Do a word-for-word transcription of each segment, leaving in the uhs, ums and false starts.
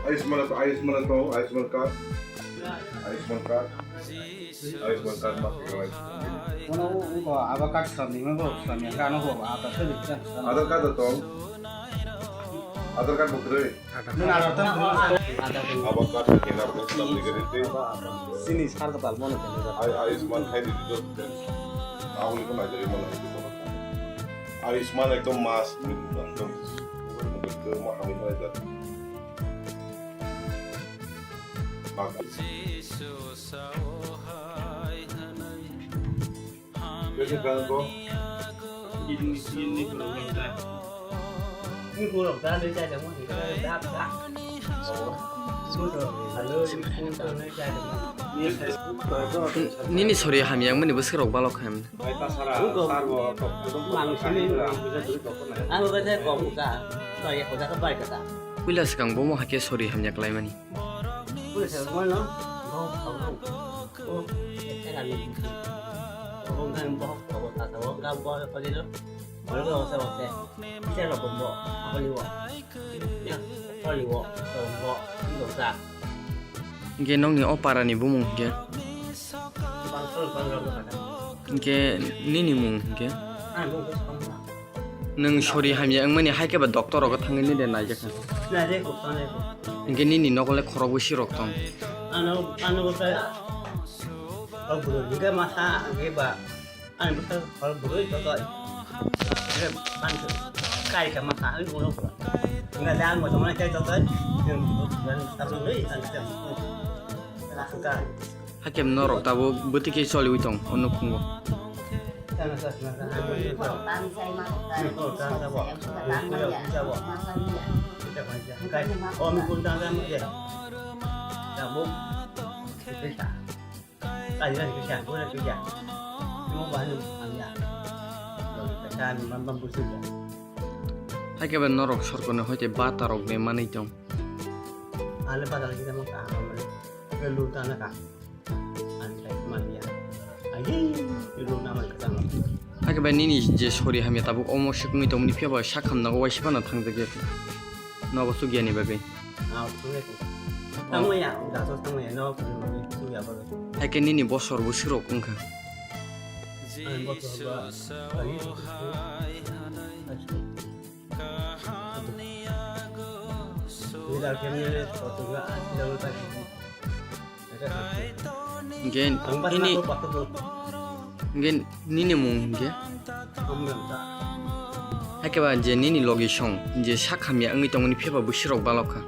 Ayushman, Ayushman to, Ayushman card. Ayushman card. Ayushman card ma khe Ayushman. Kono ko Aadhaar card sami ma ko sami ka no ko Aadhaar card sami. Aadhaar card to. Aadhaar card bukre. Nung Aadhaar card. Aadhaar card kena bukre sami gari te. Sini sar ka tal mo na kena. Ay-, Ayushman khai di to. Auli ko na jari mo na. Ayushman ekdom mas, ekdom. Ekdom ma kami khai da. Nini sori hamya wngmani bwswk rok balok kha. Puila swkang bomo hakhe sori hamya klaimani. Hwnkhe nokni o parani bumung hwnkhe? Hwnkhe nini mung hwnkhe? Nwng sori hamya wngmani hai khe ba doctor rogo thangwi nini naijak kha? Hwnkhe nini nogo le khorok bwswi rok tong? Ano, ano bwsa, o bwrwi hwnkhe masa hwnkhe ba. Ani bwsa hor bwrwi joto. Hwnkhe ban kai ka masa ani ulo bwrwi. Hwnkhe le ang moto mana kai joto. Hwnkhe tabuk le ang khe. Hakhe norok tabuk bwtwi khe choliwi tong o nukhungo. Hakhe ba norok sorkoni hoite bata rok de manwi tong. Ale bata rok de manwi tong. Ani khe manya. Ai, ilo nama khe tamo. Hakhe bai nini je sori hamya tabuk omo swkangwi tongmani phiya ba sak hamna o waisa phano thangjak ya. Nogo chukya ni bagwi. Ah, thangya. Tangmaya, daso tangmaya, nogo chukya bagwi. Hakhe nini bosor bwswk rok wngkha? Ani bosor ba, ai, Hwnkhe nini, hwnkhe nini mung hwnkhe? Hakhe ba je nini logi song je sak hamya wngwi tongmani phiya ba bwswk rok balok kha.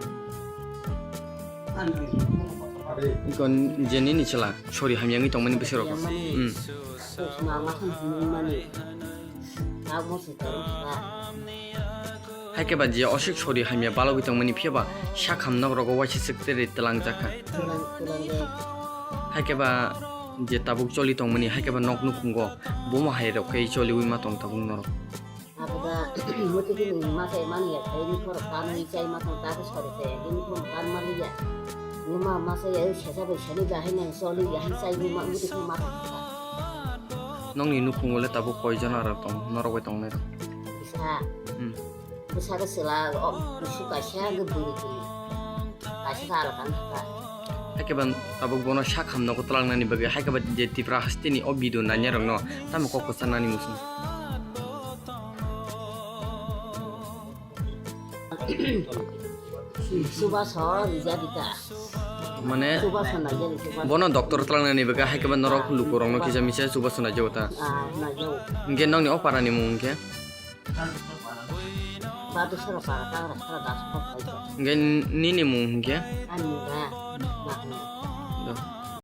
Iko je nini chwla sori hamya wngwi tongmani bwswk rok. Hmm. Hakhe ba je oswk sori hamya balogwi tongmani phiya ba sak hamnok rogo waisa swk tere twlangjak kha. Hakhe ba je tabuk choli tongmani hakhe ba nok nukhungo bomo hai rok khe choliwi ma tong tabuk norok. Aboda muitu bini masa mani ya khaini khoro kanwi chai ma tong tabuk sori se bini khoro kan mani ya. Nima masa ya sesa bai sani bahai nang choli ya hai chai ma muitu ma tong. Nokni nukhungo le tabuk koi jona rok tong, norok bai tongnai rok? Bwsa. Hmm. Bwsa khe chwla, o, bwswk kaisa hwnkhe bwrwi kwrwi. Kaisa khe alka wngkha. Hakhe ba tabuk bono sak hamno kwtwlangnani bagwi, hakhe ba je Tripura hasteni o video nanya rokno tamo kok kwcharnani muchung. Chubaso rijadi ta. Mane chubaso naijani chubaso. Bono doctor twlangnani bagwi hai khe ba norok lukurokno kisa misa chubaso naijago ta. Ah, naijago. Hwnkhe nokni o parani mung hwnkhe? Badusora para ta ora sara das kok kaijago. Hwnkhe nini mung hwnkhe? Ani mung ba.